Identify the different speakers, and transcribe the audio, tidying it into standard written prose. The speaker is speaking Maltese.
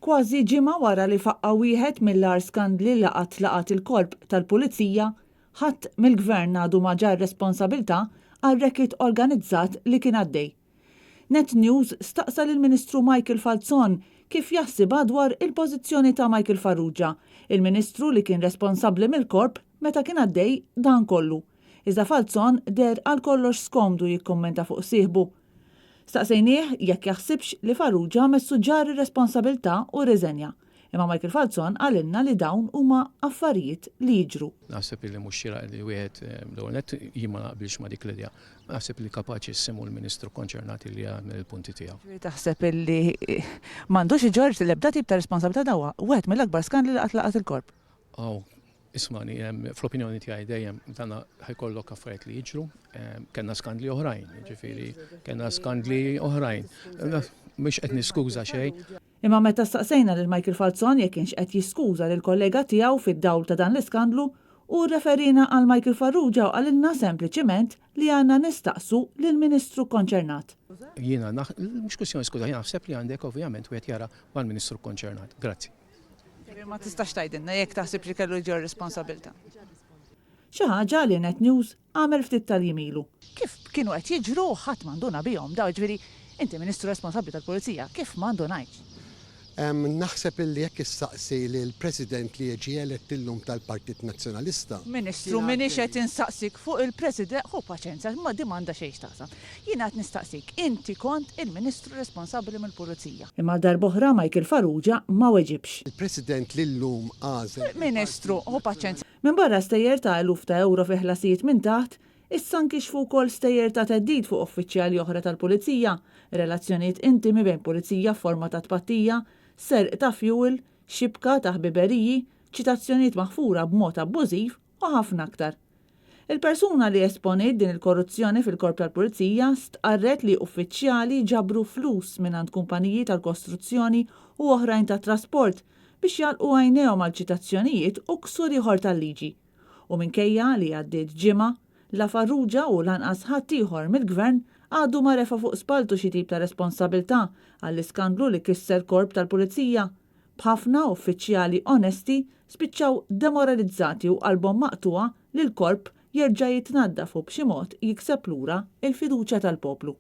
Speaker 1: Kważi ġimgħa wara li faqqa' wieħed mill-agħar skandli li qatt laqat il-Korp tal-Pulizija, ħadd mill-Gvern għadu ma ġarr responsabilità għar-racket organizzat li kien għaddej. Net News staqsa lill-Ministru Michael Falzon kif jaħsibha dwar il-pożizzjoni ta' Michael Farrugia, il-Ministru li kien responsabbli mill-Korp meta kien għaddej dan kollu. Iżda Falzon deher għal kollox skomdu jikkummenta fuq sieħbu. Staqsejnieh jekk jaħsibx li Farrugia messu ġarr ir-responsabilità u rriżenja. Imma Michael Falzon qalilna li dawn huma affarijiet li jiġru.
Speaker 2: Naħseb li mhux xieraq li wieħed, l-ewwel nett jien ma naqbilx ma' dik l-idea. Naħseb li kapaċi ssimu l-Ministru kkonċernat li jagħmel il-punti tiegħu.
Speaker 1: Ġifieri taħseb li m'għandux iġorr l-ebda tip ta' responsabilità dan huwa wieħed mill-akbar skandli li qatt laqat il-Korp.
Speaker 2: Aw, ismagħni, fl-opinjoni tiegħi dejjem dan ħa jkollok affarijiet li jiġru. Kellna skandli oħrajn, jiġifieri kellna skandli oħrajn. Mhux qed niskuża xejn.
Speaker 1: Imma meta staqsejna lil Michael Falzon jekk kienx qed jiskuża lill-kollega tiegħu fid-dawl ta' dan l-iskandlu, hu rreferiena għal Michael Farrugia u qalilna sempliċiment li għandna nistaqsu lill-Ministru kkonċernat.
Speaker 2: Jiena mhux kwistjoni skuża, jiena naħseb li għandek ovvjament wieħed jara mal-Ministru kkonċernat. Grazzi.
Speaker 1: Ġifieri ma tistax tgħidilna jekk taħsibx li kellu jġorr responsabilità. Xi ħaġa li Net News għamel ftit tal-jiem ilu. Kif kienu qed jiġru u ħadd ma nduna bihom dawn, jiġifieri inti Ministru responsabbli tal-Pulizija, kif ma ndunajtx?
Speaker 3: Naħseb illi jekk issaqsi lill-President li ġie elett illum tal-Partit Nazzjonalista.
Speaker 1: Ministru, m'iniex qed insaqsik fuq il-President, ħu paċenzja, ma din m'għandha xejn x'taqsam. Jiena qed nistaqsik, inti kont il-Ministru responsabbli mill-Pulizija. Imma għal darb'oħra Michael Farrugia ma weġibx.
Speaker 3: Il-President li llum għażel il-Partit.
Speaker 1: Ministru, ħu paċenzja. Minbarra stejjer ta' eluf ta' ewro fi ħlasijiet minn taħt, issa nkixfu wkoll stejjer ta' theddid fuq uffiċjali oħra tal-Pulizija, relazzjonijiet intimi bejn Pulizija f'forma ta' tpattija, serq ta' fjuwil, xibka ta' ħbiberiji, ċitazzjonijiet maħfura b'mod abbużiv u ħafna aktar. Il-persuna li esponiet din il-korruzzjoni fil-Korp tal-Pulizija stqarret li uffiċjali ġabru flus mingħand kumpaniji tal-kostruzzjoni u oħrajn tat-trasport biex jagħlqu għajnejhom għal ċitazzjonijiet u ksur ieħor tal-liġi. U minkejja li għaddiet ġimgħa, la Farrugia u lanqas ħaddieħor mill-Gvern għadu ma refa' fuq spalltu xi tip ta' responsabilità għall-iskandlu li kisser Korp tal-Pulizija, b'ħafna uffiċjali onesti spiċċaw demoralizzati u qalbhom maqtugħa li l-Korp jerġa' jitnaddaf u b'xi mod jikseb lura l-fiduċja tal-poplu.